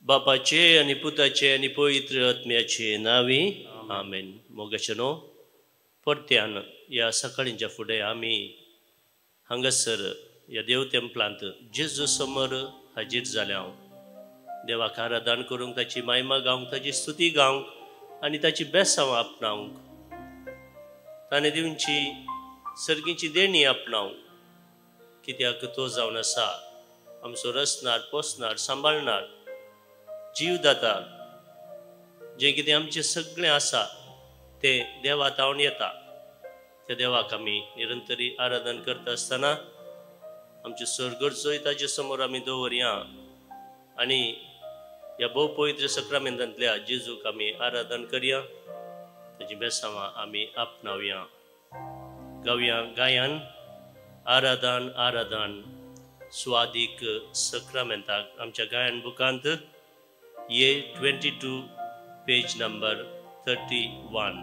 बापाचे आनी पुताचे आनी पवित्र आत्म्याचे नांवी आमेन. मोगाचेनो परत्यान ह्या सकाळींच्या फुडें आमी हांगासर ह्या देव तेंपलांत जेजू समोर हाजीर जाल्या. देवाक आराधन करूंक, ताची महिमा गावंक, ताची स्तुती गावंक आनी ताची बेसांव आपणावंक, ताणें दिवची सर्गीची देणी आपणावंक. कित्याक तो जावन आसा आमचो रचणार, पोसणार, सांबाळणार, जीव दाता. जें कितें आमचें सगळें आसा तें देवा तावन येता. त्या देवाक आमी निरंतरी आराधन करता आसतना आमच्यो सरगरजोय ताजे समोर आमी दवरया आनी ह्या भोव पवित्र सक्रामेंतांतल्या जेजूक आमी आराधन करया, ताची बेसांवां आमी आपणावया. गावया गायन आराधन आराधन स्वादीक सक्रामेंताक आमच्या गायन बुकांत A 22 page number 31.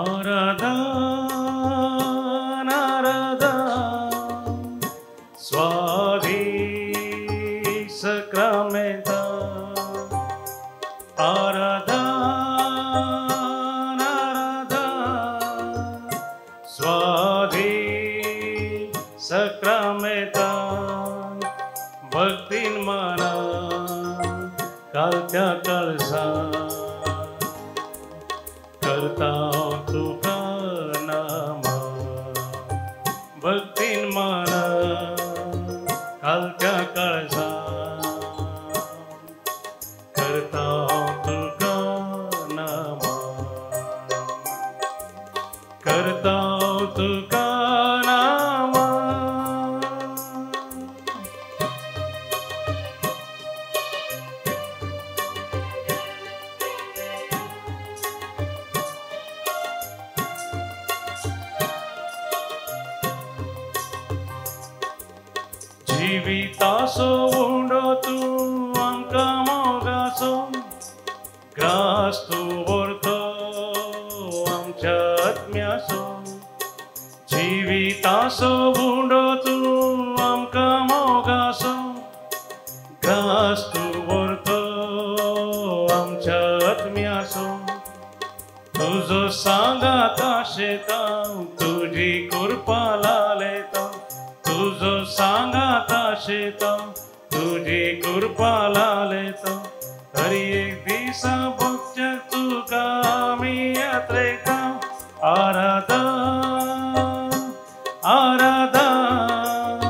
आराधन आराधन स्वादी सक्रामेंता, आराधन आराधन स्वादी सक्रामेंता. भक्तीन माना कालच्या कळसा करता तुका नामा, भक्तीन माना कालच्या कळसा करता तुका नामा, करता तुका नामा. जिवितासो उंडो तूं आमकां मोगाचो, ग्रास तूं व्हरतो आमच्या आत्म्याचो. जिवितासो उंडो तूं आमकां मोगाचो, ग्रास तूं व्हरतो आमच्या आत्म्याचो. तुजो सांगात आशेता, तुजी कृपा लालेता, तुजो सांगात आशेता, तुजी कृपा लालेता. हर एक दिसा भोगच्या तुका आमी यात्रेता. आराधन आराधन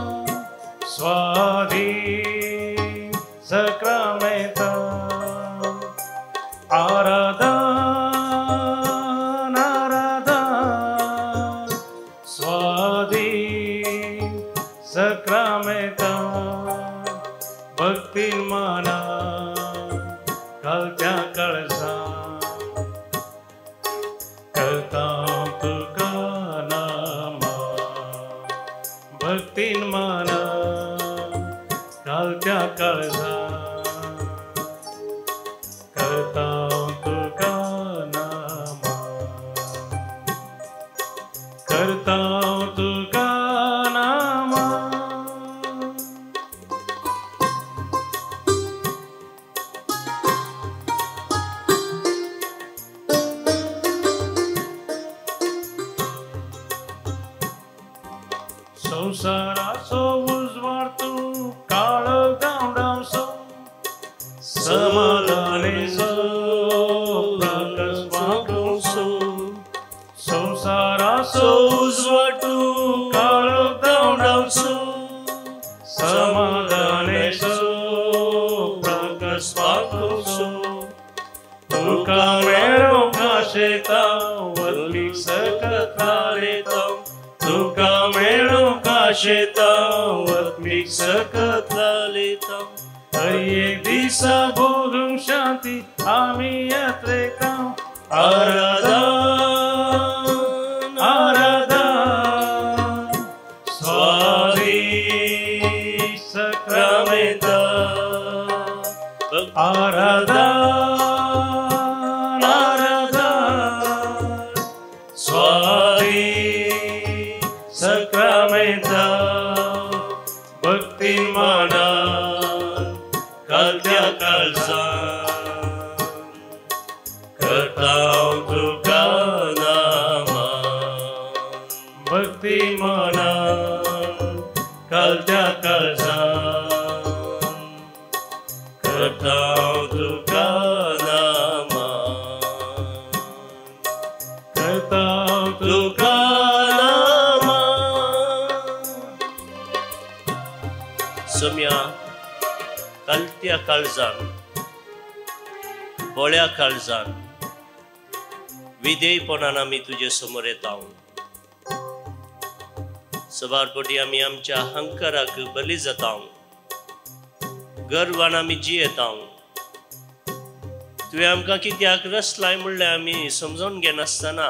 स्वादी सक्रामेंता, आराधन आराधन स्वादी सक्रामेंता. भक्तीन माना कालच्या कळसा करता तुका नामा, भक्तीन माना कालच्या कळसा करता तुका नामा, करता तुका नामा. संसाराचो उजवाड तूं काळो गावडावचो, समाधानेचो प्रकाश पांगुवचो. संसाराचो उजवाड तूं काळो गावडावचो, समाधानेचो प्रकाश पांगुवचो. तुका मेळोवंक आशेता, वल्ली सकत लालेता, तुका मेळोवंक आशेता, वल्ली सकत लालेता. हर एक दिसा भोगूंक शांती आमी यात्रेता. आराधन आराधन स्वादी आराधन आराधन स्वामी सक्रामेंता भक्ती माना कालत्या काळजान करताव तुका नामान भक्ती माना कालत्या काळजान करताव तुका नामान करताव तुका नामान. सोम्या कालत्या काळजान बोळ्या काळजान विधेयपणान आमी तुजे समोर येता. सबार पटी आमी आमच्या अहंकाराक बली जाता, गर्वान आमी जियेता. तुवें आमकां कित्याक रसलाय म्हणल्यार आमी समजून घेनासतना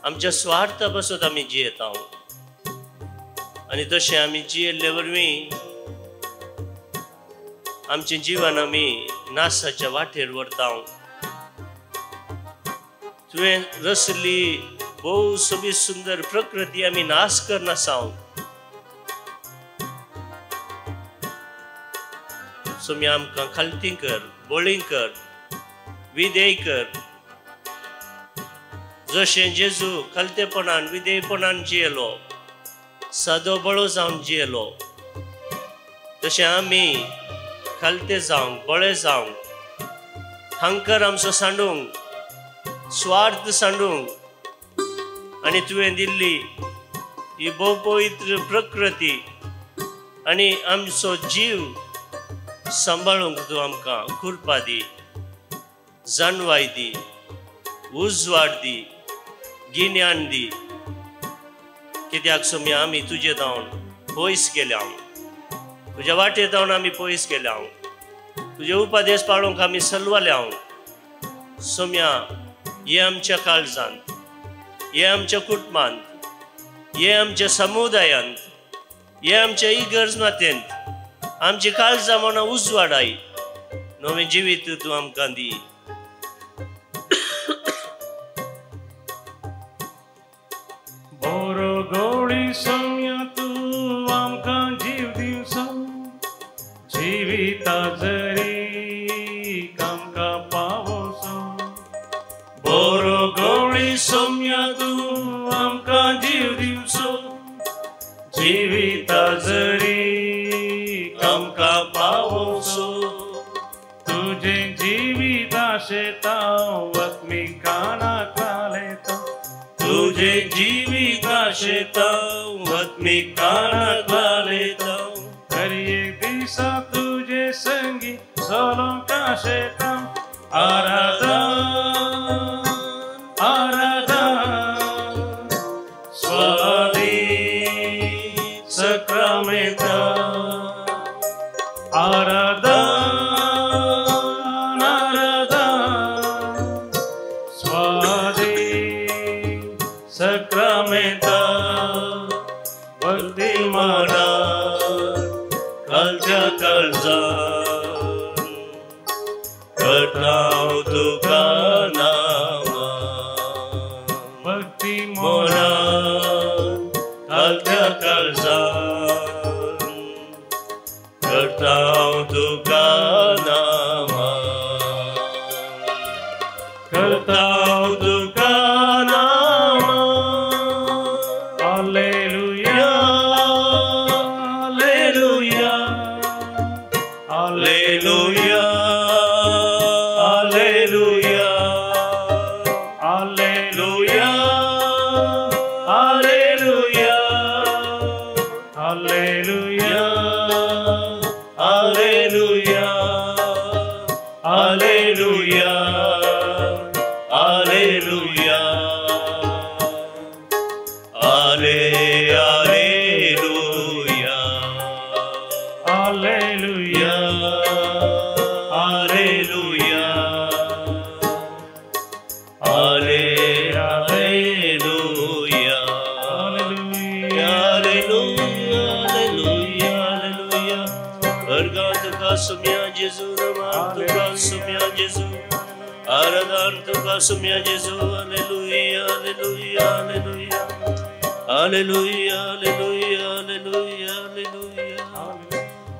आमच्या स्वार्था पासत आमी जियेता आनी तशें आमी जियेल्ले वरवीं आमचें जिवन आमी नासाच्या वाटेर व्हरता. तुवें रसली भोव सोबीत सुंदर प्रकृती आमी नाश करनासा. सोमी आमकां खालती कर, बोळी कर, विधेय कर. जशें जेजू खालतेपणान विधेयपणान जियेलो, सादो बळो जावन जियेलो, तशें आमी खालते जावंक, बळे जावंक, हंकर आमचो सांडूंक, स्वार्थ सांडूंक आनी तुवें दिल्ली ही भोव पवित्र प्रकृती आनी आमचो जीव सांबाळूंक तूं आमकां कृपा दी, जाणवाय दी, उजवाड दी, गिन्यान दी. कित्याक सोमी आमी तुजे धांवन पयस गेल्या, तुज्या वाटेर धांवन आमी पयस गेल्या, तुजे उपदेश पाळूंक आमी सलवाल्या. सोम्या हे आमच्या काळजांत, हे आमच्या कुटुंबांत, हे आमच्या समुदायांत, हे आमच्या इगर्ज मातेंत आमची काळजां म्हणून उजवाडाय नवें जिवीत तूं आमकां दी. बरो गोडी सोम्या तूं आमकां जीव दिवचो, जिविता जरी आमकां पावोसो. बरो गोडी सोम्या तूं आमकां जीव दिवचो, जिविता जरी आमकां पावोसो. तुजें जिवीत आशेता वतमी कानाक घालयता, तुजें जिवीत आशेता वतमी कानाक घालयता. हर एक दिसा तुजे संगी चलोंक आशेता. आराधन आराधन स्वामी सक्रामेंता आराधन आराधन स्वामी सक्रामेंता भक्ती माना कालच्या काळजान करताव तुका नामान भक्ती मोना कालच्या काळजान करताव तुका नामान करताव तुका Naaman. Hallelujah hallelujah hallelujah hallelujah hallelujah hallelujah hallelujah hallelujah hallelujah hallelujah आले hallelujah hallelujah hallelujah आले हालेलुया हालेलुया हालेलुया हालेलुया हालेलुया. अर्गां तुका सोम्या जेजू आराधन तुका सुम्या जेजू. Hallelujah hallelujah hallelujah hallelujah hallelujah hallelujah hallelujah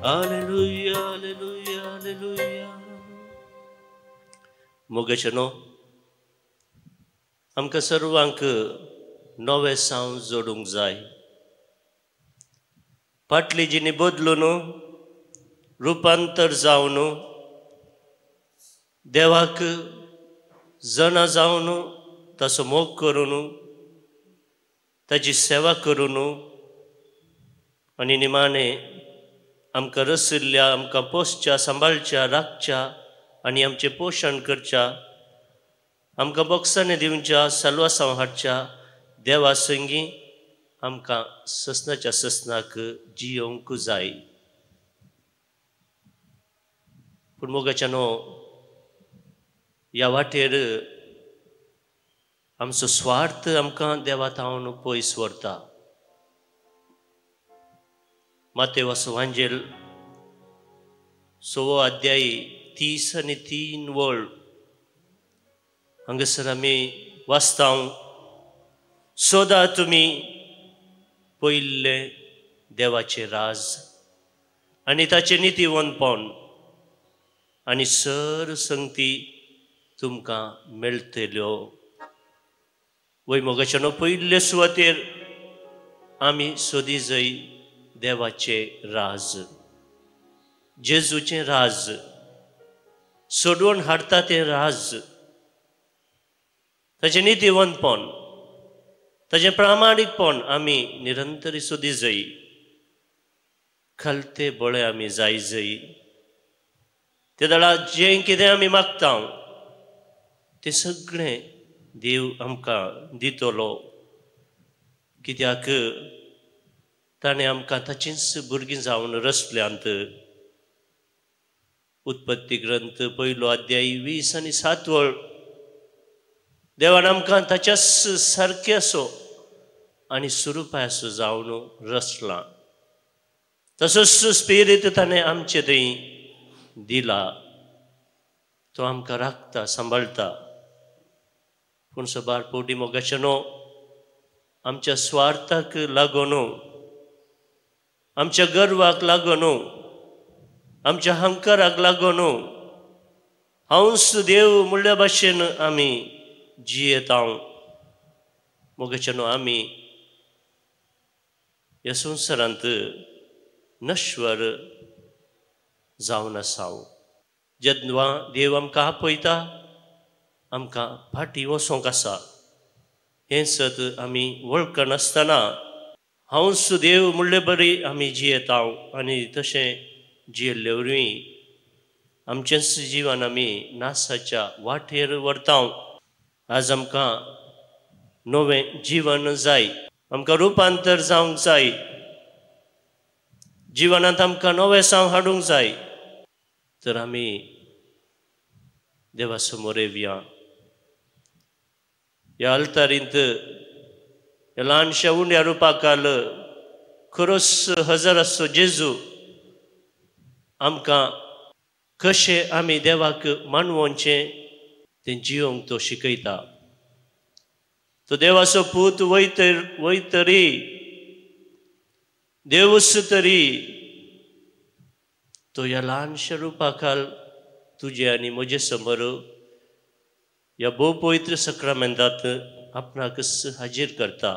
hallelujah hallelujah hallelujah. मोगेचेनो आमकां सर्वांक नवें साव जोडूंक जाय. फाटली जिणी बदलून रुपांतर जावन देवाक जना जावन ताचो मोग करून ताची सेवा करून आनी निमाणें आमकां रसिल्ल्या आमकां पोसच्या सांबाळच्या राखच्या आनी आमचें पोशण करच्या आमकां बोक्सांनी दिवच्या साल्वासांव हाडच्या देवा संगी आमकां ससनाच्या ससनाक जियोवंक जाय. पूण मोगाच्यानो ह्या वाटेर आमचो स्वार्थ आमकां देवा थावन पयस व्हरता. मातेवाचो वांजेल 6वो अध्याय 30 आणि 3 वळ हांगासर आमी वाचता, सोदा तुमी पयिल्लें देवाचें राज आनी ताचें नितीवंतपण आनी सर संगती तुमकां मेळटल्यो. वय मोगाच्यानो पयिल्ले सुवातेर आमी सोदी जय देवाचें राज, जेजूचें राज, सोडवण हाडटा तें राज, ताचें नितीवंतपण, ताचें प्रामाणीकपण आमी निरंतर सोदी जय. खालते बळे आमी जाय जय. ते दळा जें कितें आमी मागता तें सगळें देव आमकां दितलो, कित्याक ताणें आमकां ताचींच भुरगीं जावन रचल्यांत. उत्पत्ती ग्रंथ 1 अध्याय 20 आणि 7 वळ देवान आमकां ताच्याच सारकें असो आनी स्वरुपाय असो जावन रचला. तसोच स्पिरीत ताणें आमचे थंय दिला. तो आमकां राखता सांबाळटा. पूण सबार पोटी मोगाच्यानो आमच्या स्वार्थाक लागून, आमच्या गर्वाक लागून, आमच्या हंकाराक लागून हांवच देव म्हणल्या भाशेन आमी जियेता. मोगाच्यानो आमी ह्या संवसारांत नश्वर जावन आसा. जेन्ना देव आमकां आपयता आमकां फाटीं वचोंक आसा हें सत आमी वळखनासतना हांवच देव म्हणले बरी आमी जियेता आनी तशें जियेल्ले वरवीं आमचेंच जिवन आमी नासाच्या वाटेर व्हरता. आज आमकां नवें जिवन जाय, आमकां रुपांतर जावंक जाय, जिवनांत आमकां नवें साव हाडूंक जाय. तर आमी देवा समोर येवया. ह्या अल्तारींत ह्या ल्हानशा उंड्या रुपाकाल खरोच हजर आसचो जेजू आमकां कशें आमी देवाक मानवोचें तें जियोंक तो शिकयता. तो देवाचो पूत वयतरी देवूच तरी तो ह्या ल्हानशा रुपाखाल तुजे आनी म्हजे समोर ह्या भोव पवित्र सक्रामेंतांत आपणाकच हाजीर करता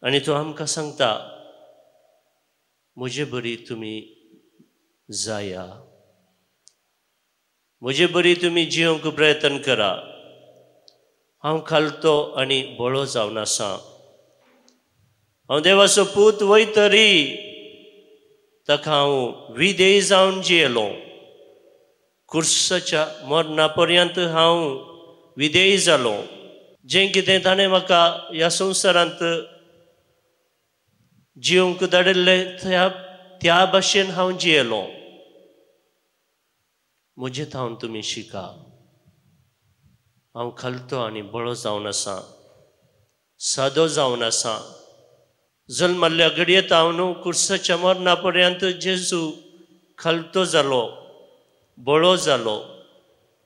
आनी तो आमकां सांगता, म्हजे बरी तुमी जाया, म्हजे बरी तुमी जियोंक प्रयत्न करा. हांव खालतो आनी बळो जावन आसा. हांव देवाचो पूत वयतरी ताका हांव विधेय जावन जियेलो. कुर्साच्या मरणा पर्यंत हांव विधेय जालो. जें कितें ताणें म्हाका ह्या संवसारांत जियोंक धाडिल्लें त्या भाशेन हांव जियेलो. म्हजे थावन तुमी शिका. हांव खालतो आनी बळो जावन आसा, सादो जावन आसा. जल्मल्ल्या घडये थावन कुर्साच्या मरणा पर्यंत जेजू खालतो जालो, बळो जालो,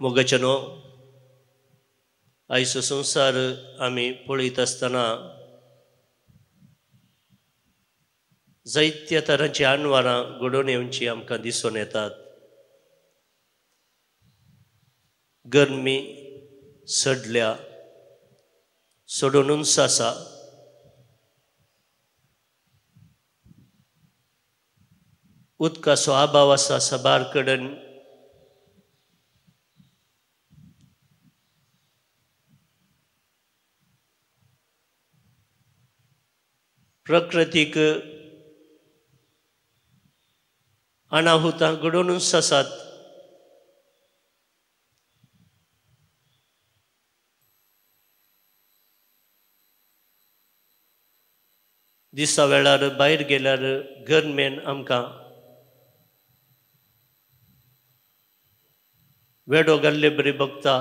मोगाच्यानो, आयचो संवसार आमी पळयत आसतना जायत्या तरांची आनवारां घडोवन येवची आमकां दिसून येतात. गरमी सडल्या, सोडून आसा. उदकाचो अभाव आसा साबार कडेन. प्रकृतीक अनाहुतां घडोवनूच आसात. दिसा वेळार भायर गेल्यार गरमेन आमकां वेडो घाल्ले बरी बगता.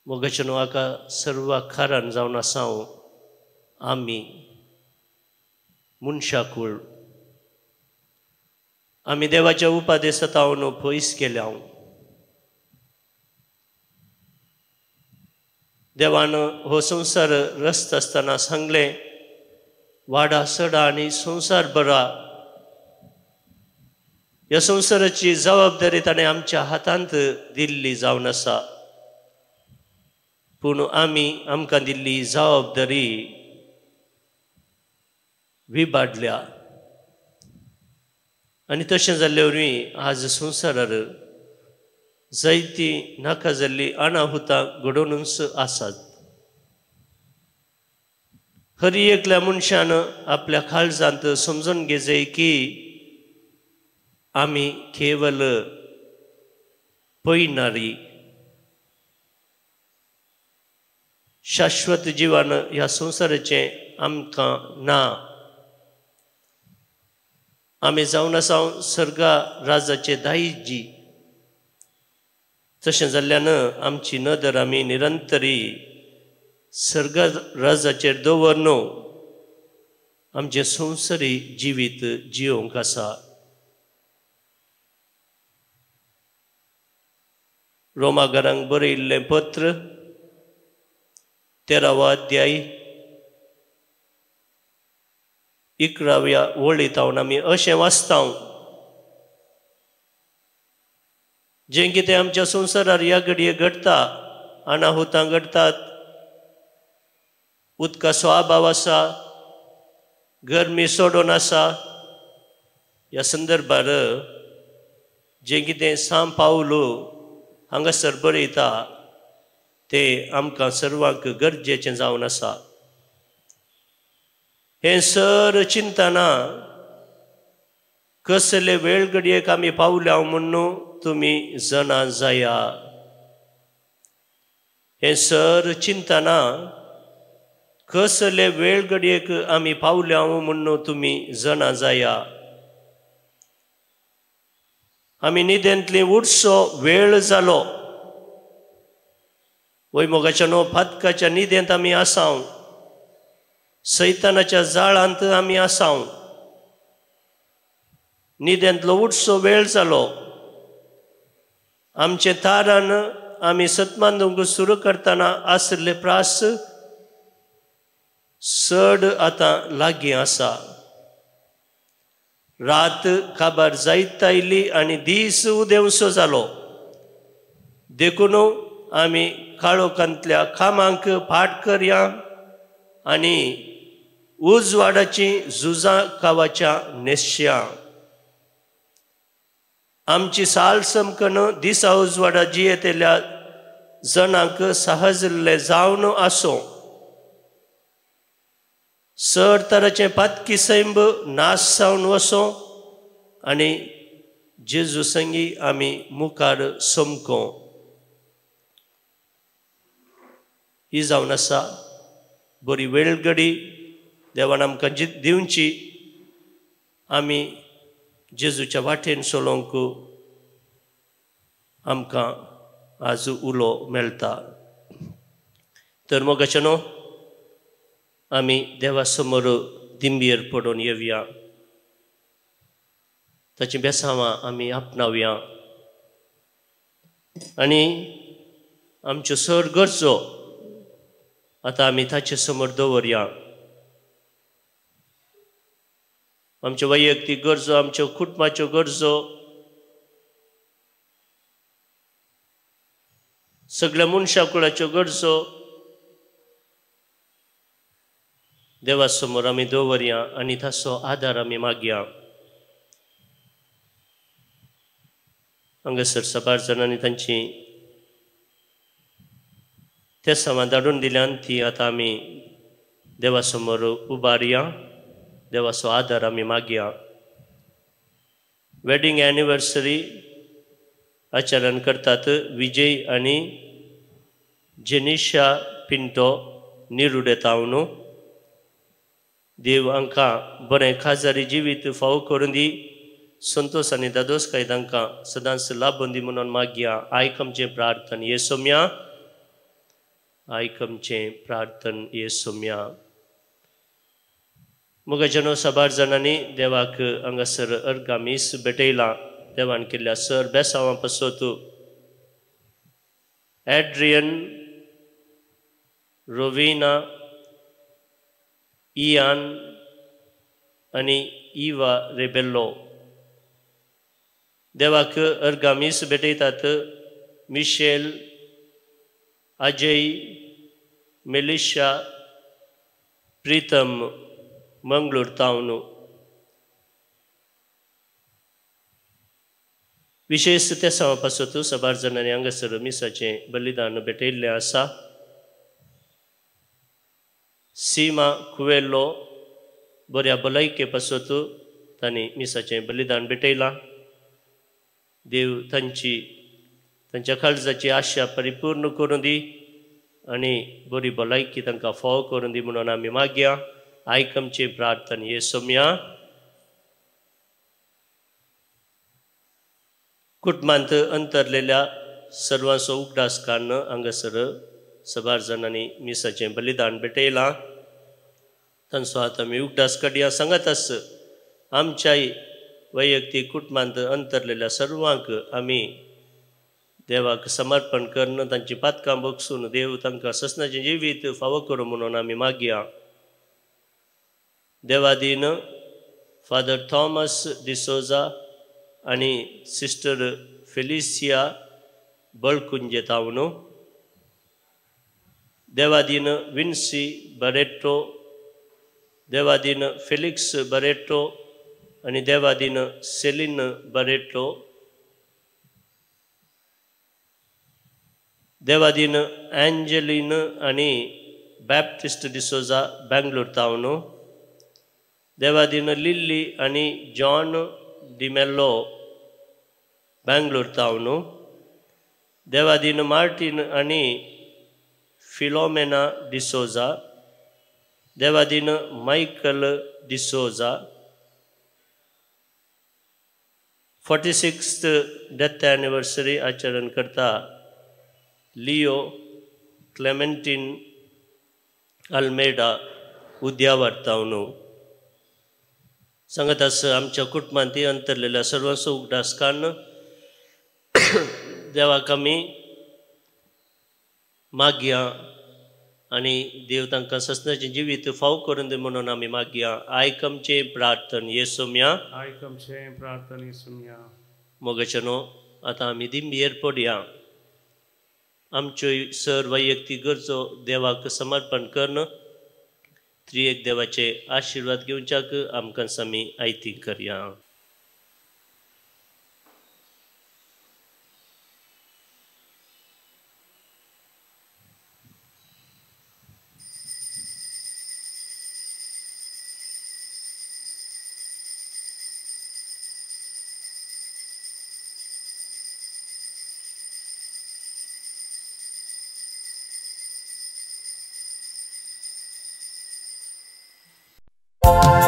मोगाच्यान हाका सर्व कारण जावन आसा आमी मनशाकूळ. आमी देवाच्या उपादेसांत पयस केल्या. देवान हो संवसार रचता आसतना सांगलें, वाडा सडा आनी संवसार बरा. ह्या संवसाराची जबाबदारी ताणें आमच्या हातांत दिल्ली जावन आसा. पूण आमी आमकां दिल्ली जबाबदारी विबाडल्या आनी तशें जाल्ले वरवीं आज संवसारार जायती नाका जाल्ली अनाहुतां घडोवनूच आसात. हर एकल्या मनशान आपल्या काळजांत समजून घेवचें की आमी केवल पयणारी, शाश्वत जिवन ह्या संवसाराचें आमकां ना. आमी जावन आसा सर्गा राजाचे दायजी. तशें जाल्ल्यान आमची नदर आमी निरंतरी सर्गा राजाचेर दवर न्हू आमचें संवसारी जिवीत जियोवंक आसा. रोमागारांक बरयिल्लें पत्र 13वो अध्याय 11व्या वळींत हांव आमी अशें वाचता, जें कितें आमच्या संवसारार ह्या घडये घडटा, अनाहुतां घडटात, उदकाचो अभाव आसा, गरमी सोडून आसा. ह्या संदर्भार जें कितें सांव पावलो हांगासर बरयता तें आमकां सर्वांक गरजेचें जावन आसा. हें सर चिंतना कसले वेळ घडयेक आमी पावल्या म्हूण तुमी जाणा जाया. हें सर चिंतना कसले वेळ घडयेक आमी पावल्या म्हूण तुमी जाणा जाया. आमी न्हिदेंतली उठचो वेळ जालो. वय मोगाच्या न्हू, फातकाच्या न्हिदेंत आमी आसाव, सैतानाच्या जाळांत आमी आसाव. न्हिदेंतलो उठचो वेळ जालो. आमचें तारण आमी सतमानूंक सुरू करतना आशिल्ले प्रास चड आतां लागीं आसा. रात काबार जायत आयली आनी दीस उदेवसो जालो. देखून आमी काळोखांतल्या कामांक फाट करया आनी उजवाडाची झुजां कावाच्या न्हेसया. आमची साल समकन दिसा उजवाडा जियेतल्या जणांक सहजल्ले जावन आसूं. सर तराचें पातकी सैंब नाश जावन वसो आनी जेजू संगी आमी मुखार समको. ही जावन आसा बरी वेळगडी देवान आमकां दिवची. आमी जेजूच्या वाटेन चलोवंक आमकां आज उलो मेळटा. तर मोगाचे न्हू, आमी देवा समोर दिंबेर पडून येवया. ताचीं बेसांवां आमी आपणावया आनी आमच्यो सर गरजो आतां आमी ताचे समोर दवरया. आमच्यो वैयक्तीक गरजो, आमच्यो कुटुंबाच्यो गरजो, सगळ्या मनशा कुळाच्यो गरजो देवा समोर आमी दवरया आनी ताचो आदार आमी मागया. हांगासर साबार जाणांनी तांची तेसांवां धाडून दिल्यान ती आतां आमी देवा समोर उबारया, देवाचो आदार आमी मागया. वेडिंग एनिवर्सरी आचरण करतात विजय आनी जेनिशा पिंटो निरुडे तावनू. देव हांकां बरें खाजारी जिवीत फावो करून दी, संतोश आनी दादोसकाय तांकां सदांच लाभून दी म्हणून मागया. आयक आमचें प्रार्थन येसोम्या, आयक आमचें प्रार्थन येसोम्या. मोगाच्यानो साबार जाणांनी देवाक हांगासर अर्घा मीस भेटयलां. देवान केल्ल्या सर बेसांवां पासत एड्रियन, रोविना, इयान आनी इवा रेबेल्लो. देवाक अर्घा मीस भेटयतात मिशेल, अजय, मेलिशा, प्रितम, मंगळूर तावनू. विशेष त्या सवा पासत साबार जाणांनी हांगासर मिसाचें बलिदान भेटयल्लें आसा. सीमा कुवेल्लो बऱ्या भलायके पासत तांणी मिसाचें बलिदान भेटयलां. देव तांची तांच्या काळजाची आशा परिपूर्ण करून दी आनी बरी भलायकी तांकां फावो करून दी म्हणून आमी मागया. आयक आमचें प्रार्थन येसोम्या. कुटुंबांत अंतरलेल्या सर्वांचो उगडास काडून हांगासर साबार जाणांनी मिसाचें बलिदान भेटयलां. तांचो आतां आमी उगडास काडया. सांगत आस आमच्याय वैयक्तीक कुटुंबांत अंतरलेल्या सर्वांक आमी देवाक समर्पण करून तांची पातकां बगसून देव तांकां ससनाचें जिवीत फावो करूं म्हणून आमी मागया. देवादीन फादर थॉमस डिसोजा आनी सिस्टर फेलिसिया बळकुंजे तावनू. देवादीन विन्सी बरेटो, देवादीन फेलिक्स बरेटो आनी देवादीन सेलीन बरेटो. देवादीन एंजलीन आनी बॅप्टिस्ट डिसोजा बेंगलोर तावनू. देवादीन लिल्ली आनी जॉन डिमेल्लो बेंगलोर तावनू. देवादीन मार्टीन आनी फिलोमेना डिसोजा. देवादीन Michael D'Souza. 46th death anniversary आचरण करता लियो क्लेमेंटीन अल्मेडा उद्यावर तावनू. सांगत आस आमच्या कुटुंबांत अंतरलेल्या सर्वांचो उगडास काडून देवाक आमी मागया आनी देव तांकां ससनाचें जिवीत फाव करून दी म्हणून आमी मागया. आयक आमचें प्रार्थन येसोम्या, आयक आमचें प्रार्थन येसोम्या. मोगाच्यानो आतां आमी दिंबयेर पडया. आमच्यो सर वैयक्तीक गरजो देवाक समर्पण करून त्रिएक देवाचे आशिर्वाद घेवच्याक आमकां आमी आयती करया. Oh.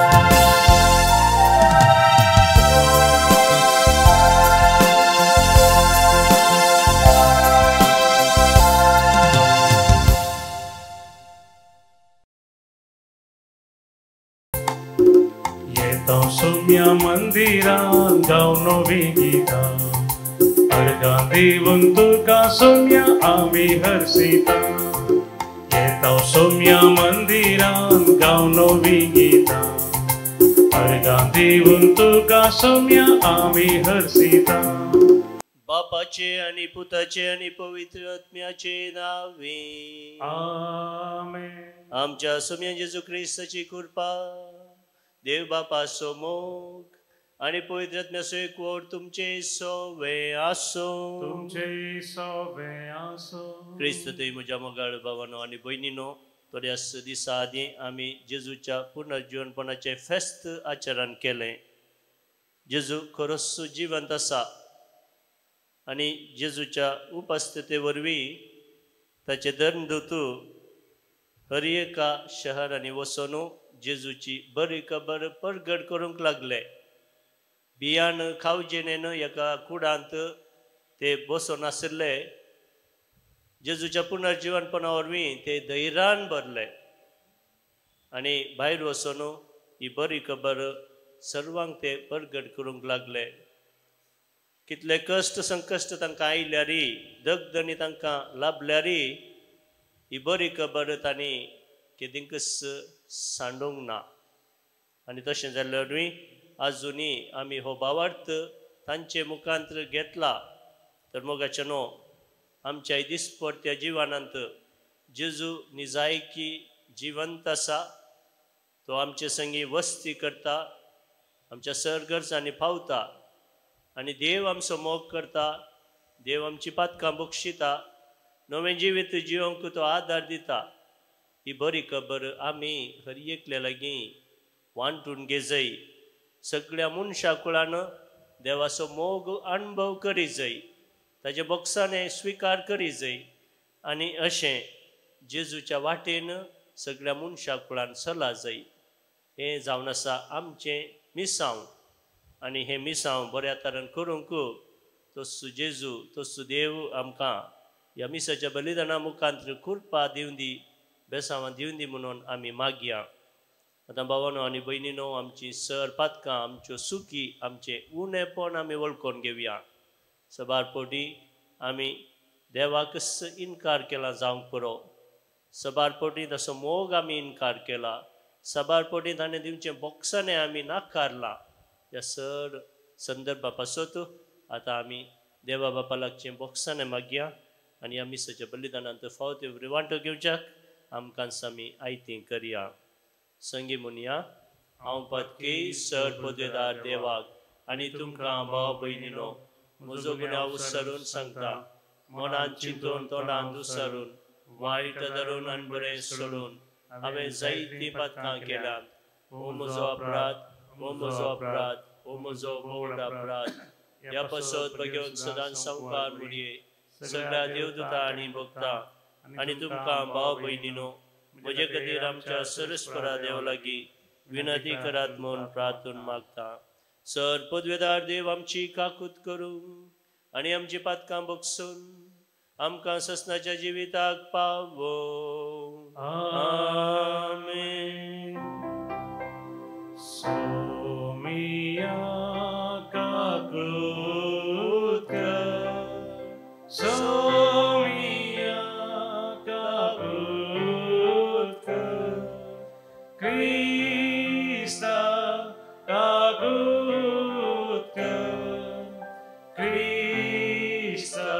येताव सोम्या मंदिरान गाव नवी गितां अर्गां दिवन तुका सोम्या आमी हर्षिता येताव सोम्या मंदिरान गाव नवी गितां अर्गां दिवन तुका सोम्या आमी हर्षिता. बापाचे आणि पुताचे आणि पवित्र आत्म्याचे नावे आमेन. आमच्या सोम्या जेजू क्रिस्ताची कृपा, देव बापाचो मोग आणि पवित्र आत्म्याचो एकवट तुमचे सोवे आसो. तुमचे सोवे आसो. क्रिस्त तुय म्हज्या मोगाळ भावानो आनी भयणीनो, थोड्याच दिसा आदीं आमी जेजूच्या पुनर्जीवनपणाचें फेस्त आचरण केलें. जेजू खरोच जिवंत आसा आनी जेजूच्या उपस्थिती वरवीं ताचे धर्मदूत हर एका शहरांनी वचून जेजूची बरी खबर परगट करूंक लागले. बियान खावजेणेन एका कुडांत ते बसून आशिल्ले. जेजूच्या पुनर्जीवनपणा वरवीं ते धैर्यान भरले आनी भायर वचून ही बरी खबर सर्वांक ते परगट करूंक लागले. कितले कश्ट संकश्ट तांकां आयल्यारी, दगदणी तांकां लाभल्यारी ही बरी खबर तांणी केदिंकच सांडूंक ना. आनी तशें जाल्यार वरवीं आजुनूय आमी हो भावार्थ तांचे मुखांत घेतला. तर मोगाचे न्हू, आमच्या दिसपडत्या जिवनांत जेजू निजायकी जिवंत आसा. तो आमचे संगी वस्ती करता, आमच्या सरगरजांनी पावता आनी देव आमचो मोग करता. देव आमची पातकां बक्षिता, नवें जिवीत जिवंक तो आदार दिता. ही बरी खबर आमी हर एकल्या लागीं वांटून घेजय. सगळ्या मनशा कुळान देवाचो मोग अणभव करी जाय, ताजे बोक्साने स्विकार करी जाय आनी अशें जेजूच्या वाटेन सगळ्या मनशा कुळान चला जाय. हें जावन आसा आमचें मिसांव आनी हें मिसांव बऱ्या तरेन करूंक तस्सो जेजू तस्सो देव आमकां ह्या मिसाच्या बलिदाना मुखांत कृपा दिवन दी, बेसांवां दिवन दी म्हणून आमी मागया. आतां भावानो आनी भयणीनो, आमची सर पातकां, आमच्यो सुकी, आमचें उणेपण आमी वळखून घेवया. सबार पटी आमी देवाकच इनकार केला जावंक पुरो. सबार पटी तसो मोग आमी इनकार केला. सबार पटी ताणें दिवचें बोक्साणें आमी नाकारलां. ह्या सर संदर्भा पासत आतां आमी देवा बापा लागचें बोक्साणें मागया आनी ह्या मिसाच्या बलिदानांत फावो ते वांटो घेवच्याक आमकां आमी आयती करया. संगी म्हणया, हांव पदकी सर पदवेदार देवाक आनी तुमकां भाव भयणीनो म्हजो गुन्यांव विसरून सांगता. मनान चिंतून तोंडान दुसरून वायट धरून आनी बरें सोडून हांवें जायतीं पातकां केल्यांत. हो म्हजो अपराध, हो म्हजो अपराध, हो म्हजो व्हड अपराध. ह्या पासत बघेवन सदांच संवकार मुरये सगळ्या देवदूता आनी भक्ता आनी तुमकां भाव भयणीनो म्हजे खातीर आमच्या सरस्परा देव लागीं विनंती करात म्हूण प्रार्थून मागता. सर पदवेदार देव आमची काकूत करूं आनी आमची पातकां बगसून आमकां ससनाच्या जिविताक पावो. आमेन. सोमिया काकूत कर, सोमिया काकूत कर, क्रिस्ता काकूत कर, क्रिस्ता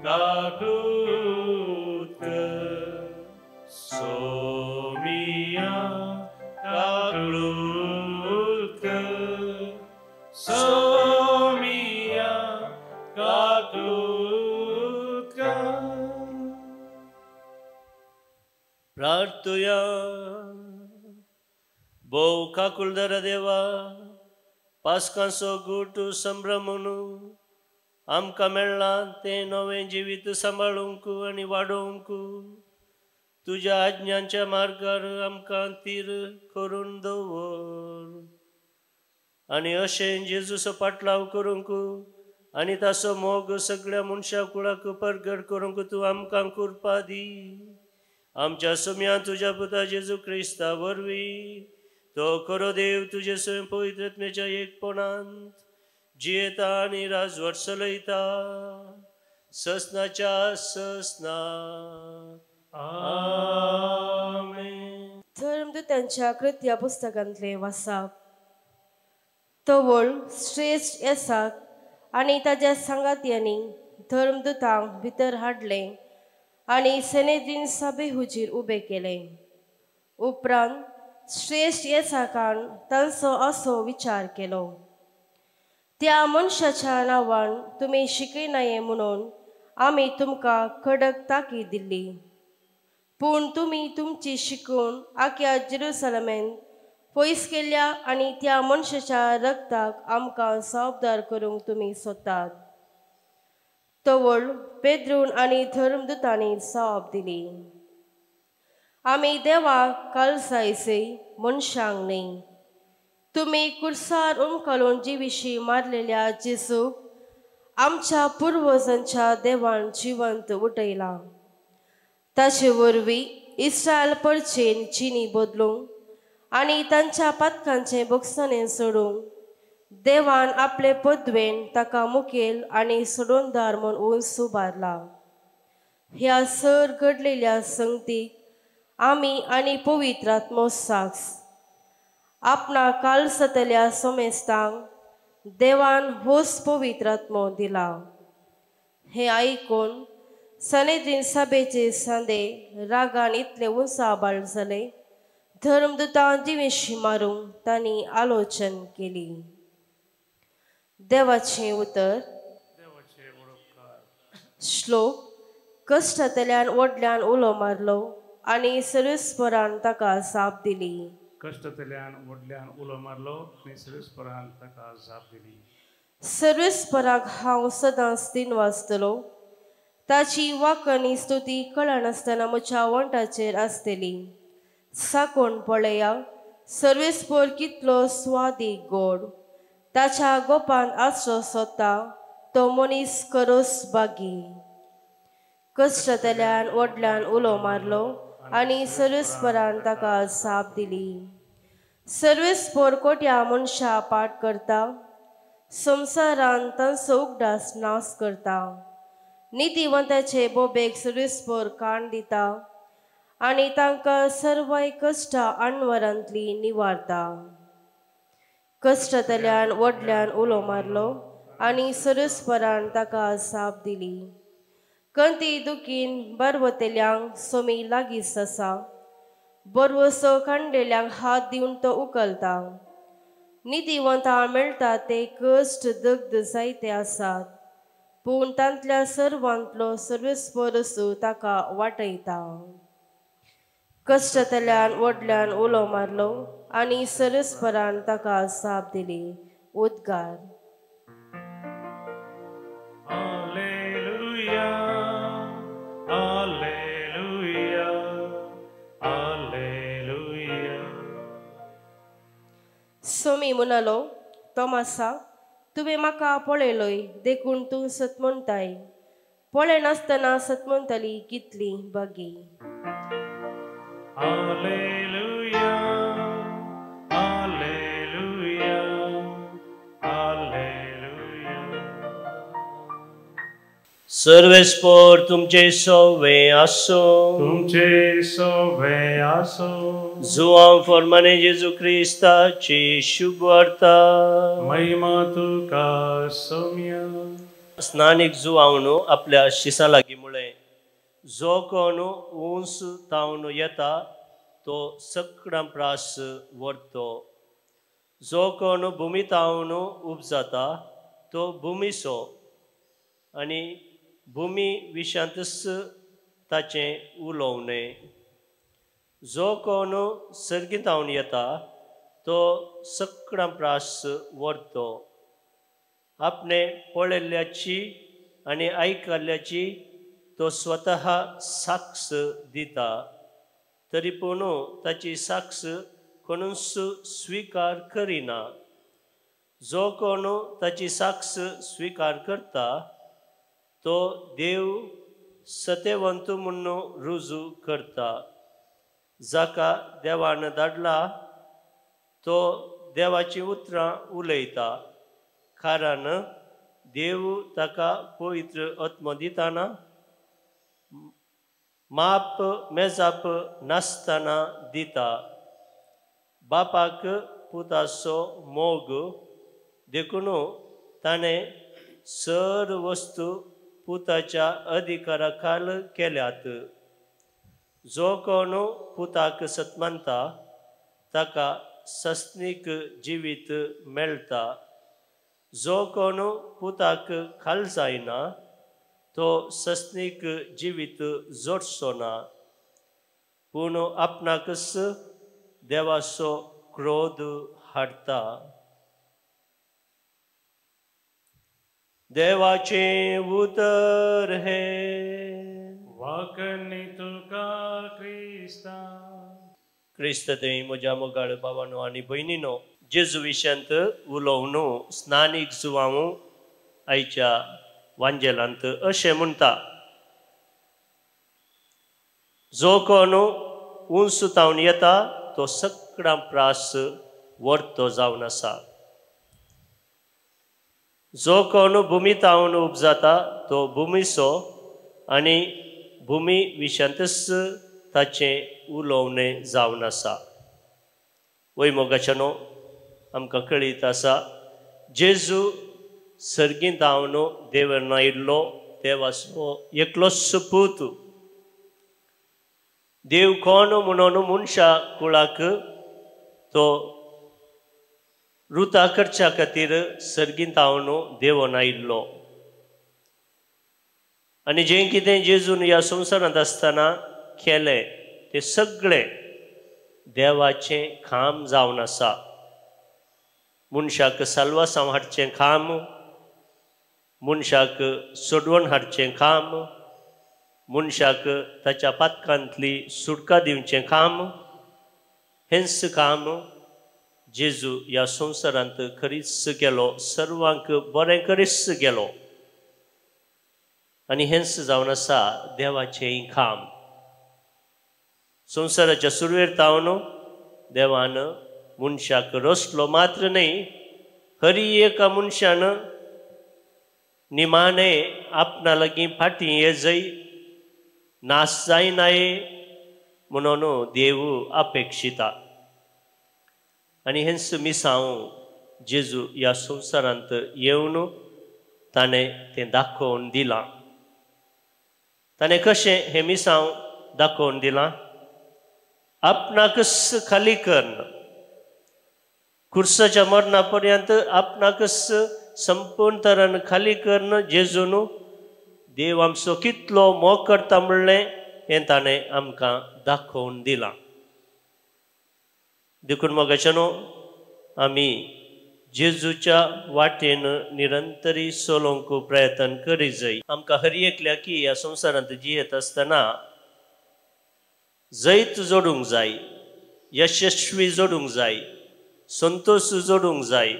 काकूत कर, सोमिया काकूत कर, सोमिया काकूत कर. प्रार्थुया. भोव काकुलदर देवा, पास्कांचो गुट संभ्रमून आमकां मेळ्ळां तें नवें जिवीत सांबाळूंक आनी वाडोवंक तुज्या आज्ञांच्या मार्गार आमकां तीर करून दवर आनी अशें जेजूचो पाटलाव करूंक आनी ताचो मोग सगळ्या मनशा कुळाक परगट करूंक तूं आमकां कृपा दी. आमच्या सुम्या तुज्या पुता जेजू क्रिस्ता वरवीं तो खरो देव तुजे स्वयं पवित्र आत्म्याच्या एकपणांत जियेता आनी राजवट चलयता ससनाच्या ससना. आमेन. धर्मदूतांच्या कृत्या पुस्तकांतले वाचप. तवळ श्रेश्ठ येसाक आनी ताज्या सांगात्यांनी धर्मदूतांक भितर हाडले आनी सेनेद्रीन सभे हुजीर उबे केले. उपरांत श्रेश्ठ येसाकान तांचो असो विचार केलो, त्या मनशाच्या नांवान तुमी शिकयनाये म्हणून आमी तुमकां कडक ताकीद दिल्ली, पूण तुमी तुमची शिकवण आख्या जेरुसलमेंत पयस केल्या आनी त्या मनशाच्या रक्ताक आमकां जबाबदार करूंक तुमी सोदतात. तवळ पेद्रून आनी धर्मदूतांनी जबाब दिली, आमी देवाक कालसायसे मनशांक न्हय. तुमी कुर्सार उमकालून जिविशी मारलेल्या जेजूक आमच्या पुर्वजांच्या देवान जिवंत उठयला. ताचे वरवीं इस्रायल परचेन चिनी बदलूंक आनी तांच्या पातकांचें बोगसणें सोडूंक देवान आपले पदवेन ताका मुखेल आनी सोडोनदार म्हूण उंच उबारला. ह्या सर घडलेल्या संगतीक आमी आनी पवित्र आत्मो साक्ष. आपणा कालसतल्या समेस्तांक देवान होच पवित्र आत्मो दिला. हें आयकून सनेद्रीन सभेचे सांदे रागान इतले उंचाबाळ जाले, धर्मदूतां जिविशी मारूंक तांणी आलोचन केली. देवाचें उतर. श्लोक. कश्टांतल्यान व्हडल्यान उलो मारलो आनी सर्वेस्परान ताका जाप दिली. कश्टांतल्यान व्हडल्यान उलो मारलो आनी सर्वेस्परान ताका जाप दिली. सर्वेस्पराक हांव सदांच दिन वाचतलो, ताची वाकणी स्तुती कळनासतना म्हज्या वंठाचेर आसतली. साकोण पळया सर्वेस्पर कितलो स्वादीक गोड, ताच्या गोपान आसरो सोदता तो मनीस करोस बागी. कश्टांतल्यान व्हडल्यान उलो मारलो आनी सर्वेस्परान ताका जाप दिली. सर्वेस्पर कोट्या मनशां पाठ करता, संवसारान तांचो उगडास नाश करता. नितीवंताचे बोबेक सर्वेस्पर काण दिता आनी तांकां सर्वय कश्टां अणवरांतली निवारता. कश्टांतल्यान व्हडल्यान उलो मारलो आनी सर्वेस्परान ताका जाप दिली. कंती दुखीन बरवतेल्यांक सोमी लागींच आसा, बरवसो कांडलेल्यांक हात दिवन तो उखलता. नितीवंतां मेळटा ते कश्ट दग्ध जायते आसात, पूण तांतल्या सर्वांतलो सर्वेस्पर ताका वाटयता. कश्टांतल्यान व्हडल्यान उलो मारलो आनी सर्वेस्परान ताका जाप दिली. उद्गार. Alleluia, alleluia, alleluia. सोमी म्हणालो, तोमासा, तुवें म्हाका पळयलोय देखून तूं सत म्हणटाय. पळयनासतना सत म्हणटली कितली बागी. Alleluia, alleluia, alleluia. सर्वेस्पर तुमचे सवे आसो, तुमचे सवे आसो. जुआं फॉर्माने जेजू क्रिस्ताची शुभवार्ता. महिमा तुका सोम्या. स्नानीक जुआवनु आपल्या शिसां लागीं म्हळें, जो कोण उंच तावन येता तो सगळ्यां प्रास व्हरतो, जो कोण भुमी तावन उपजाता तो भुमीचो आनी भुमी विशांतच ताचें उलोवणें. जो कोण सर्गीं तावन येता तो सगळ्यां प्रास व्हरतो. आपणे पळयल्ल्याची आनी आयकल्ल्याची तो स्वतः साक्ष दिता, तरी पूण ताची साक्ष कोणूच स्विकार करिना. जो कोण ताची साक्ष स्विकार करता तो देव सत्यवंत म्हूण रुजू करता. जाका देवान धाडला तो देवाचीं उतरां उलयता, कारण देव ताका पवित्र आत्मो दिताना माप मेजाप नासतना दिता। बापाक पुताचो मोग देखून ताणें सर वस्तू पुताच्या अधिकारा खाल केल्यात। जो कोण पुताक सत्मानता ताका सस्नीक जिवीत मेळटा। जो कोण पुताक खाल जायना तो सस्नीक जिवीत जोडचो ना, पूण आपणाकच देवाचो क्रोध हाडटा। देवाचें उतर हें। वाकणी तुका क्रिस्ता। क्रिस्त थंय म्हज्या मोगाळ भावानो आनी भयणीनो, जेजू विशयांत उलोवन स्नानीक जुवांव आयच्या वांजेलांत अशें म्हणटा, जो कोण उंच तावन येता तो सगळ्यां प्रास वर्तो जावन आसा। जो कोण भुमी तावन उपजाता तो भुमीचो आनी भुमी विशयांतच ताचें उलोवणें जावन आसा। वय मोगाच्यानो, आमकां कळीत आसा जेजू सर्गींत धांवन देवान आयिल्लो देवाचो एकलोच पूत। देव कोण म्हणून मनशा कुळाक तो रुता करच्या खातीर सर्गींत धांवन देवन आयिल्लो आनी जें कितें जेजून ह्या संवसारांत आसतना केलें तें सगळें देवाचें काम जावन आसा। मनशाक साल्वासांव हाडचें काम, मनशाक सोडवण हाडचें काम, मनशाक ताच्या पातकांतली सुटका दिवचें काम, हेंच काम जेजू ह्या संवसारांत खरीच गेलो, सर्वांक बरें करीच गेलो आनी हेंच जावन आसा देवाचें काम। संवसाराच्या सुरवेर तावन देवान मनशाक रचलो मात्र न्हय, हरी एका मनशान निमाणें आपणा लागीं फाटीं येजय नाश जायनाय म्हणून देव अपेक्षिता। आनी हेंच मिसांव जेजू ह्या संवसारांत येवन ताणें तें दाखोवन दिलां। ताणें कशें हें मिसांव दाखोवन दिलां? आपणाकच खाली करून कुर्साच्या मरणा पर्यंत आपणाकच संपूर्ण तरान खाली करून जेजून देव आमचो कितलो मोग करता म्हणलें हें ताणें आमकां दाखोवन दिलां। देखून मोगाच्यानो, आमी जेजूच्या वाटेन निरंतरी चलोवंक प्रयत्न करी जाय। आमकां हर एकल्या की ह्या संवसारांत जियेत आसतना जैत जोडूंक जाय, यशस्वी जोडूंक जाय, संतोश जोडूंक जाय,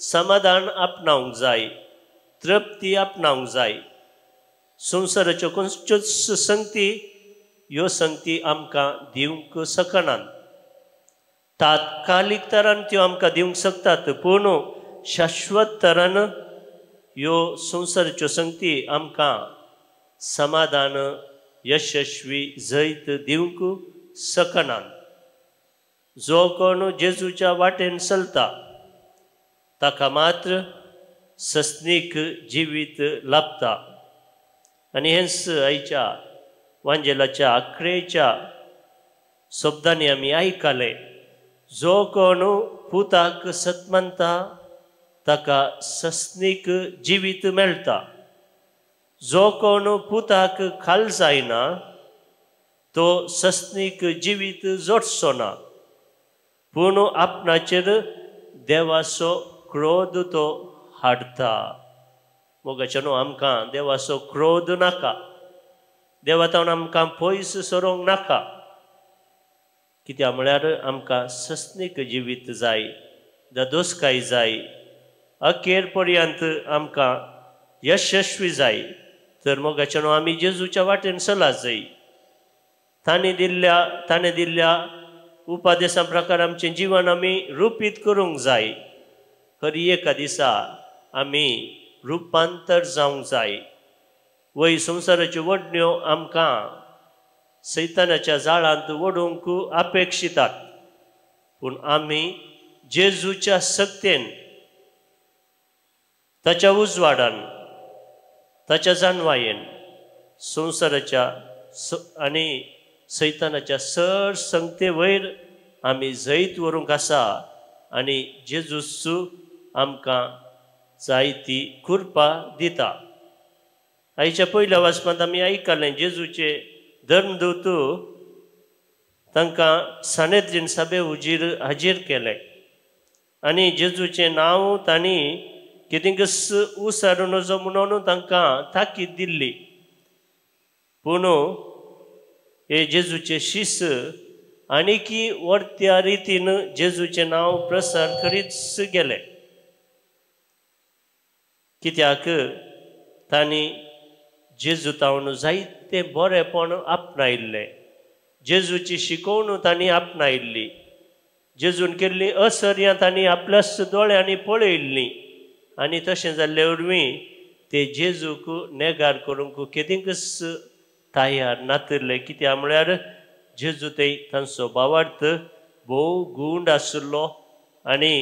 समाधान आपणावंक जाय, तृप्ती आपणावंक जाय। संवसाराच्यो खंयच्योच संगती ह्यो संगती आमकां दिवंक शकनात। तात्कालीक तरान त्यो आमकां दिवंक शकतात, पूण शाश्वत तरान ह्यो संवसाराच्यो संगती आमकां समाधान, यशस्वी जैत दिवंक शकनात। जो कोण जेजूच्या वाटेन चलता ताका मात्र सस्नीक जिवीत लाभता। आनी हेंच आयच्या वांजेलाच्या आखरेच्या शब्दांनी आमी आयकलें, जो कोण पुताक सत्मानता ताका सस्नीक जिवीत मेळटा। जो कोण पुताक खाल जायना तो सस्नीक जिवीत जोडचो ना, पूण आपणाचेर देवाचो क्रोध तो हाडटा। मोगाच्यानो, आमकां देवाचो क्रोध नाका, देवा तावन आमकां पयस सरोंक नाका। कित्याक म्हळ्यार आमकां सस्नीक जिवीत जाय, दादोसकाय जाय, अखेर पर्यंत आमकां यशस्वी जाय। तर मोगाच्यानो, आमी जेजूच्या वाटेन चला जाय। ताणें दिल्ल्या उपादेसा प्रकार आमचें जिवन आमी रुपीत करूंक जाय. हर एका दिसा आमी रुपांतर जावंक जाय. वय संवसाराच्यो वडण्यो आमकां सैतानाच्या जाळांत वडोवंक अपेक्षितात, पूण आमी जेजूच्या सक्तेन, ताच्या उजवाडान, ताच्या जाणवायेन संवसाराच्या आनी सैतानाच्या सर संगते वयर आमी जैत व्हरूंक आसा आनी जेजूस आमकां जायती कृपा दिता. आयच्या पयल्या वाचपांत आमी आयकलें जेजूचे धर्मदूत तांकां सानेद्रीन सभे हुजीर हाजीर केलें आनी जेजूचें नांव तांणी कितेंकच उसारू नजो म्हणून तांकां ताकीद दिल्ली. पूण हे जेजूचे शिस आनीकी वरत्या रितीन जेजूचें नांव प्रसार करीत गेले, कित्याक तांणी जेजू तावन जायते बरेपण आपणायिल्लें, जेजूची शिकोवण तांणी आपणायिल्ली, जेजून केल्ली असर्यां तांणी आपल्याच दोळ्यांनी पळयिल्लीं आनी तशें जाल्ले वरवीं ते जेजूक नेगार करूंक केदींकच तयार नातिल्ले. कित्याक म्हळ्यार जेजू ते तांचो भावार्थ भोव गूंड आशिल्लो आनी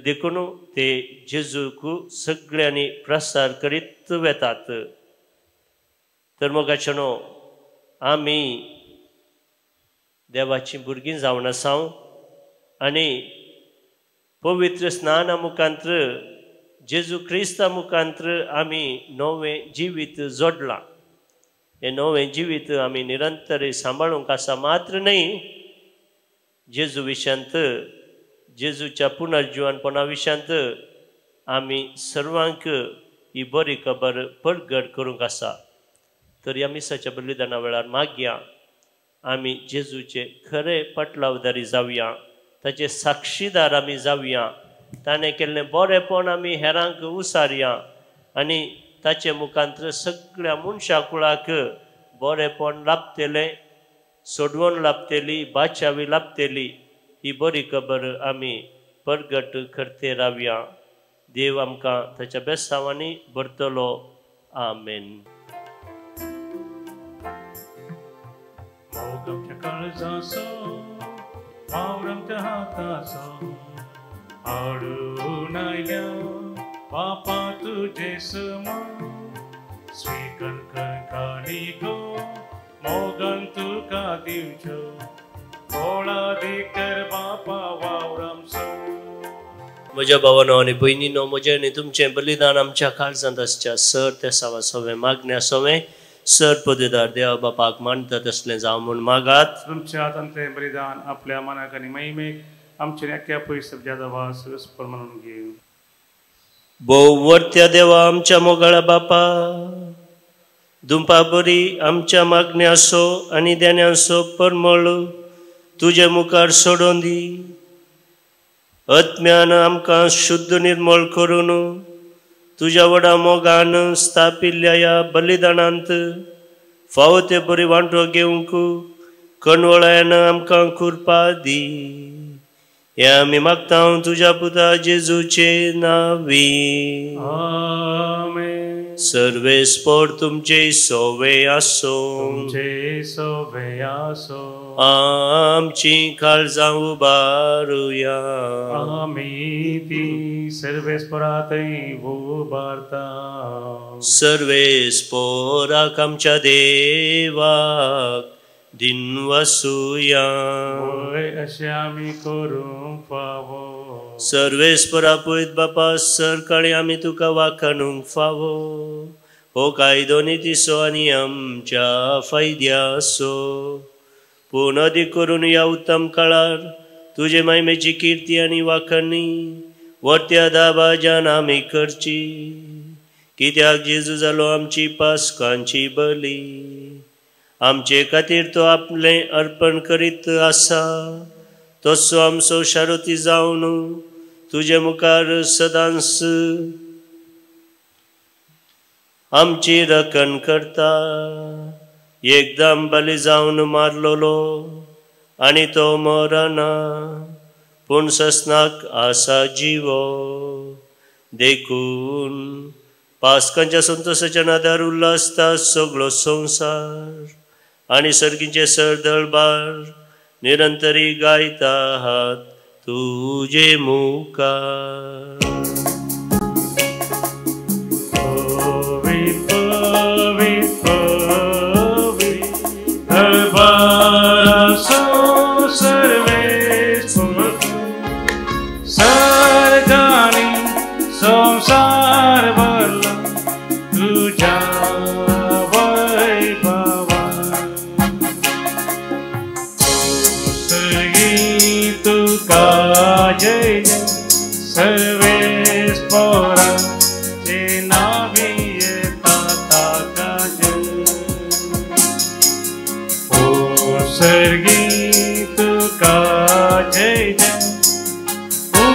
देखून ते जेजूक सगळ्यांनी प्रसार करीत वेतात. तर मोगाचेनो आमी देवाचीं भुरगीं जावन आसा आनी पवित्र स्नाना मुखांत्र जेजू क्रिस्ता मुखांत्र आमी नवें जिवीत जोडलां. हें नवें जिवीत आमी निरंतर सांबाळूंक आसा मात्र न्हय, जेजू विशयांत, जेजूच्या पुनर्जिवनपणा विशयांत आमी सर्वांक ही बरी खबर परगट करूंक आसा. तर ह्या मिसाच्या बलिदाना वेळार मागया आमी जेजूचे खरे पटलावदारी जावया, ताचे साक्षीदार आमी जावया, ताणें केल्लें बरेपण आमी हेरांक उसारया आनी ताचे मुखांत्र सगळ्या मनशा कुळाक बरेपण लाभतलें, सोडवण लाभतली, बाचावी लाभतली. ही बरी खबर आमी परगट करते रावया. देव आमकां ताच्या बेसांवांनी भरतलो. आमेन. मोग आमच्या काळजाचो, वावर आमच्या हाताचो, हाडून आयल्या बापा तुजे समोर, स्वीकार कर काणिको मोगान तुका दिवच्यो, कोळादी कर बापा वावर आमचो. म्हज्या भावानो आनी भयणीनो, म्हजें आनी तुमचें बलिदान आमच्या काळजांत आसच्या सर ते सावा सवें मागण्या सवें सर पदेदार देवा बापाक मानता तसलें जावं म्हूण मागात. तुमच्या हातांतलें बलिदान आपल्या मनाक आनी महिमेक आमच्या एक्या पयस जादवा सगळं म्हणून घेव. भोव वर्त्या देवा आमच्या मोगाळा बापा, दुमपा बरी आमच्या मागण्याचो आनी देण्याचो परमळ तुजे मुखार सोडून दी. आत्म्यान आमकां शुद्ध निर्मळ करून तुज्या व्हडा मोगान स्थापिल्ल्या ह्या बलिदानांत फावो ते बरी वांटो घेवंक कणवळ्यान आमकां कृपा दी. हें आमी मागता तुज्या पुता जेजूचे नांवी. आमेन. सर्वेस्पोर तुमचे सोवे आसो, तुमचे सोवे आसो. आमची काळजां उबारुया, आमी ती सर्वेस्पोरातय उबारता. सर्वेस्पोराक आमच्या देवाक दिनवसुया, वय अशें आमी करूंक फावो. सर्वेस्परा पयत बापा सरकाळी आमी तुका वाखाणूंक फावो. हो कायदो नितीचो आनी आमच्या फायद्याचो, पूण अदीक करून ह्या उत्तम काळार तुजे मायमेची किर्ती आनी वाखाणी वरत्या दाबाजान आमी करची. कित्याक जेजू जालो आमची पास्कांची बली, आमचे खातीर तो आपलें अर्पण करीत आसा. तसो आमचो शारोती जावन तुजे मुखार सदांच आमची रखण करता. एकदम बली जावन मारलोलो आनी तो मरना पूण ससनाक आसा जिवो. देखून पास्कांच्या संतोशाच्या नादार उल्हासता सगळो संवसार आनी सर्गीचे सरदळबार निरंतरी गायता हात तुजे मुखार. संसार भरला तुझ्या वैभवान. सर्गी तुका जय जय सर्वेस पोराचे नावी येता ताका जय. ओ सर्गी तुका जय जय ओ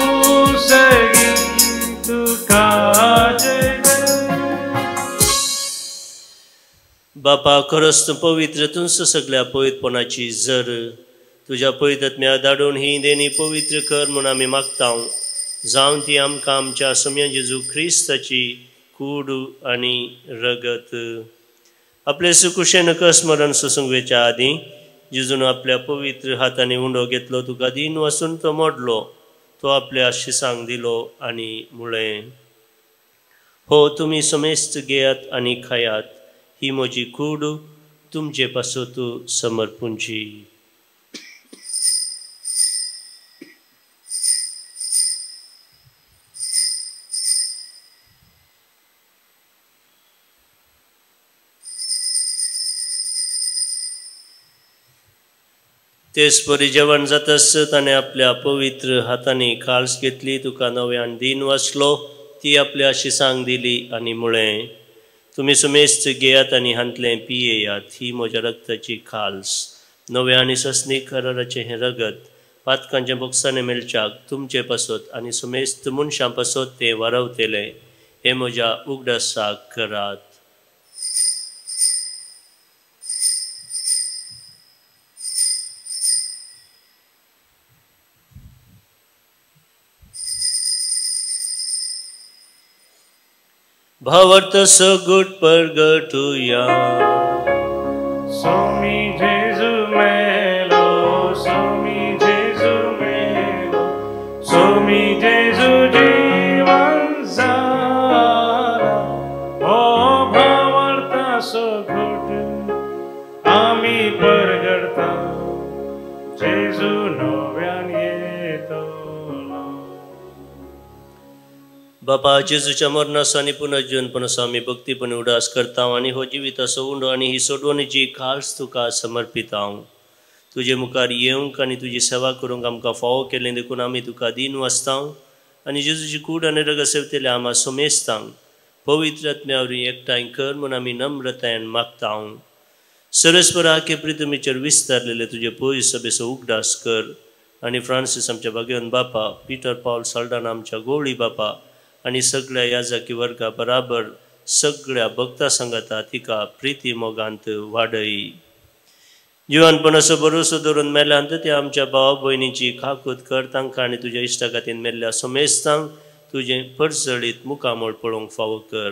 सर्गी तुका जय जय. बापा खरंच तूं पवित्र तुमचो सगळ्या पवित्रपणाची जर तुज्या पवित्र धाडून ही देणी पवित्र कर म्हूण आमी मागता. जावन ती आमकां आमच्या सोम्या जेजू क्रिस्ताची कूड आनी रगत. आपले सुकुशेन स्मरण सोसूंक वेच्या आदीं जेजून आपल्या पवित्र हातांनी उंडो घेतलो, तुका दीन वसून तो मोडलो, तो आपल्या शिसांक दिलो आनी म्हळें, हो तुमी समेस्त घेयात आनी खायात, ही म्हजी कूड तुमचे पासत समर्पूंची. तेच परी जेवण जातास ताणें आपल्या पवित्र हातांनी काळस घेतली, तुका नव्यान दीन वाचलो, ती आपल्या शिसांक दिली आनी म्हळें, तुमी समेस्त घेयात आनी हांतलें पियेयात, ही म्हज्या रक्ताची खाल्स, नव्या आनी ससनीक कराराचें हें रगत पातकांच्या बोक्सांनी मेळच्याक तुमचे पासत आनी समेस्त मनशां पासत तें वारवतलें. हें म्हज्या उगडासाक करात. भावार्थ सगुट परगटुया. स्वामी जेजू मेलो, स्वामी जेजू मेलो, स्वामी जेजू जीवन जाला. ओ भावार्थ सगुट आमी परगडता, जेजू नव्यान येतलो. बापा जेजूच्या मरणाचो आनी पुनर्जीवनपणाचो आमी भक्तीपणी उडास करता आनी हो जिविताचो उंडो आनी ही सोडवणीची खास तुका समर्पिता. तुजे मुखार येवंक आनी तुजी सेवा करूंक आमकां फावो केलें देखून आमी तुका दीन वाचता आनी जेजूची कूड आनी रगत सेवतले आमा समेस्तांक पवित्र आत्म्या वरवीं एकठांय कर म्हूण आमी नम्रतायेन मागता. सरस्पर आखे प्रितमीचेर विस्तारलेले तुजे पयस सभेचो उगडास कर आनी फ्रांसीस आमच्या भाग्यवन बापा, पिटर पावल साल्डाना आमच्या गोवळी बापा आनी सगळ्या याजकी वर्गा बराबर सगळ्या भक्ता सांगाता तिका प्रिती मोगांत वाडय. जिवनपणाचो भरोसो दवरून मेल्यांत त्या आमच्या भाव भयणीची खाकूत कर, तांकां आनी तुज्या इश्टागातीन मेल्ल्या समेस्तांक तुजें परजळीत मुखामळ पळोवंक फावो कर.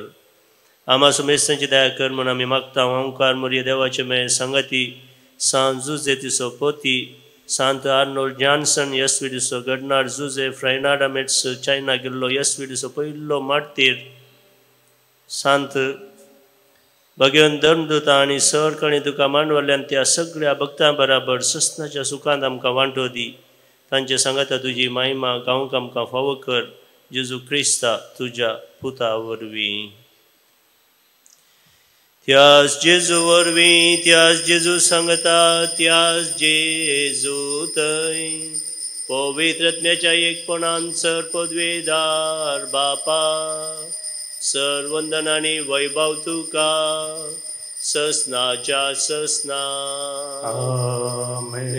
आमा समेस्तांची दया कर म्हूण आमी मागता. ओंकार मोरये देवाचे मेळ सांगाती सांत जुजे तिचो पोती सांत आर्नोल्ड जॉन्सन यस्विडीचो गडनार जुजे फ्रायनाडा मेट्स चायना गेल्लो यस्विडीचो पयलो मार्तीर सांत भगवन धर्मदूता आनी सरकणी तुका मांडवल्यान त्या सगळ्या भक्तां बराबर ससनाच्या सुखांत आमकां वांटो दी. तांचे सांगाता तुजी मायमा गावंक आमकां फावो कर, जेजू क्रिस्ता तुज्या पुता वरवीं. त्यास जेजू वरवीं, त्यास जेजू सांगता, त्यास जेजू थंय पवित्र आत्म्याच्या एकपणान सर पदवेदार बापा सर वंदन आनी वैभव तुका ससनाच्या ससना. आमेन.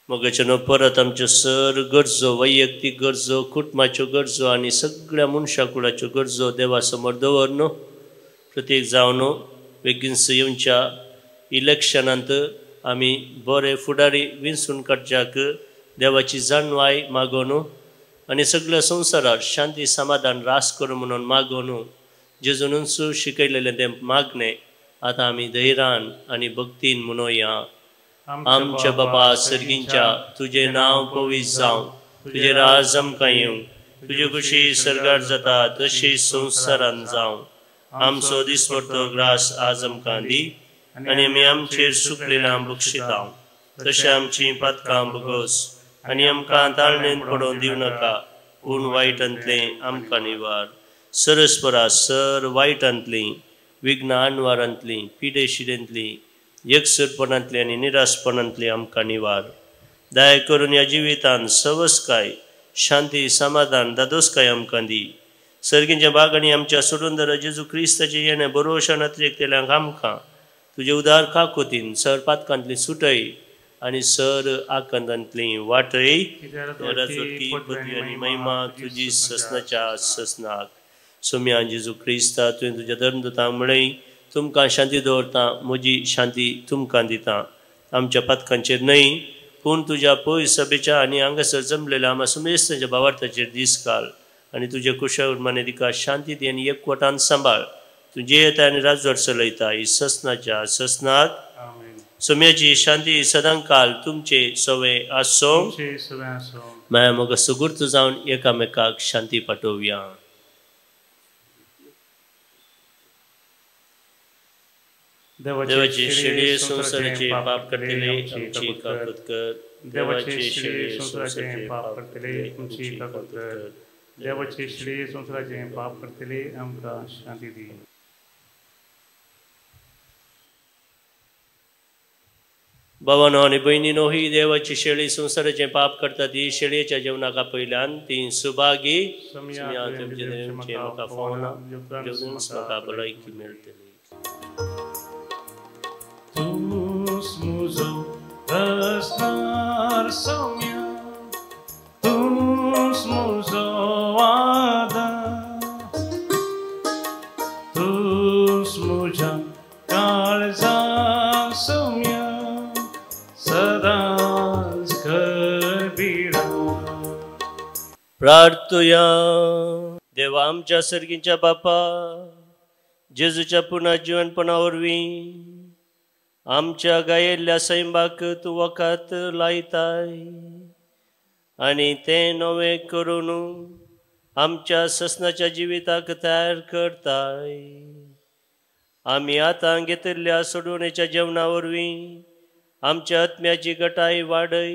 मोगाच्यानो परत आमच्यो सर गरजो, वैयक्तीक गरजो, कुटुंबाच्यो गरजो आनी सगळ्या मनशा कुळाच्यो गरजो देवा समोर दवर न्हू. प्रत्येक जावन बेगीनस येवच्या इलेक्शनांत आमी बरे फुडारी विंचून काडच्याक देवाची जाणवाय मागोवन आनी सगळ्या संवसारार शांती समाधान रास करूं म्हणून मागोवन जेजूनच शिकयलेलें तें मागणें आतां आमी धैर्यान आनी भक्तीन म्हणोया. आमच्या बाबा सर्गींच्या, तुजें नांव पवित्र जावं, तुजें राज आमकां येवं, तुजे खुशी सर्गार जाता तशी संवसारान जावं. आमचो दिसपडतो ग्रास आज आमकां दी आनी आमी आमचेर सुकलेल्या बक्षितां तशें आमचीं पातकां भोगोस आनी आमकां ताळणेन पडोवन दिवं नाका, पूण वायटांतलें आमकां निवार. सरस्परा सर वायटांतलीं, विघ्न आनवारांतलीं, पिडेशिडेंतलीं, एकसुरपणांतलीं आनी निरासपणांतलीं आमकां निवार. दया करून ह्या जिवितान सवसकाय, शांती, समाधान, दादोसकाय आमकां दी. सर्गींच्या बागांनी आमच्या सोडून जेजू क्रिस्ताचें येणें बरोवशान अतिरेकतेल्यांक आमकां तुजे उदार काकोतीन सर पातकांतली सुटय आनी सर आकांतांतली वाटय. पदवी आनी महिमा तुजी ससनाच्या ससनाक. सोम्या जेजू क्रिस्ता, तुवें तुज्या धर्मदूतांक म्हळें, तुमकां शांती दवरता, म्हजी शांती तुमकां दिता. आमच्या पातकांचेर न्हय पूण तुज्या पय सभेच्या आनी हांगासर जमलेल्या आमा सुमेस्तांच्या भावार्थाचेर दीस घाल आनी तुजे कुशळ तिका शांती दी आनी एकवटान सांबाळ. तूं जियेता आनी राजवट चलयता ही ससनाच्या ससनाक. सोम्याची शांती सदांकाल तुमचे सवे आसो. माया मोग सुगूर्त जावन एकामेकाक शांती पाठोवया. देवाचे शेळये संवसाराचे पाप करतले आमची काकूत कर. देवाचे शेळये संवसाराचे पाप करतले आमची काकूत कर. देवाचे शेळये संवसाराचे पाप करतले आमकां शांती दी. बाबानो आनी भयणीनो, ही देवाची शेळी संवसाराचें पाप करता ती शेळयेच्या जेवणाक आपयल्यान ती सुभागी. म्हाका फावना, म्हाका भलायकी मेळटली. तूच म्हजो रसदार सौम्य, तूच म्हजो आदार, तूच म्हज्या काळजा सौम्य सदांच करबिळा. प्रार्थुया. देवा आमच्या सर्गींच्या बापा, जेजूच्या पुनर्जीवनपणा वरवीं आमच्या गायिल्ल्या सैमाक तूं वखद लायताय आनी तें नवें करून आमच्या ससनाच्या जिविताक तयार करताय. आमी आतां घेतिल्ल्या सोडवणेच्या जेवणा वरवीं आमच्या आत्म्याची गटाय वाडय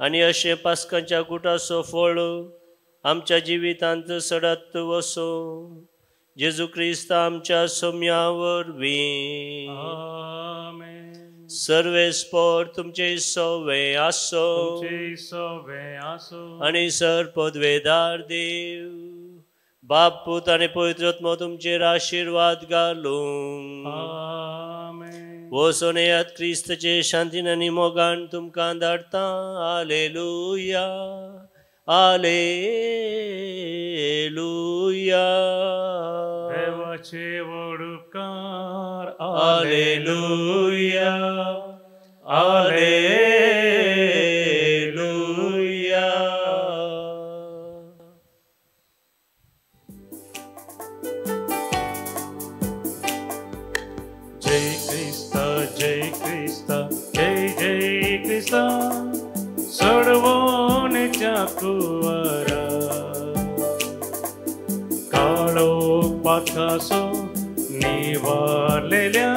आनी अशें पास्कांच्या गुटाचो फळ आमच्या जिवितांत सडत वसो. जेजू क्रिस्त आमच्या सोम्या वरवीं. सर्वेस्पोर तुमचे सवे आसो आनी सर पदवेदार देव बाप पूत आनी पवित्र आत्मो तुमचेर आशिर्वाद घालूं. वचून येयात क्रिस्तचे शांतीन आनी मोगान तुमकां धाडटा. आलेलुया, आलेलुया. देवाचे व्हड उपकार. आलेलुया, आलेलुया. जय क्रिस्ता, जय क्रिस्ता, जय जय क्रिस्ता, सोडवण्याच्या कुवरा. काळो पाकासो निवारलेल्या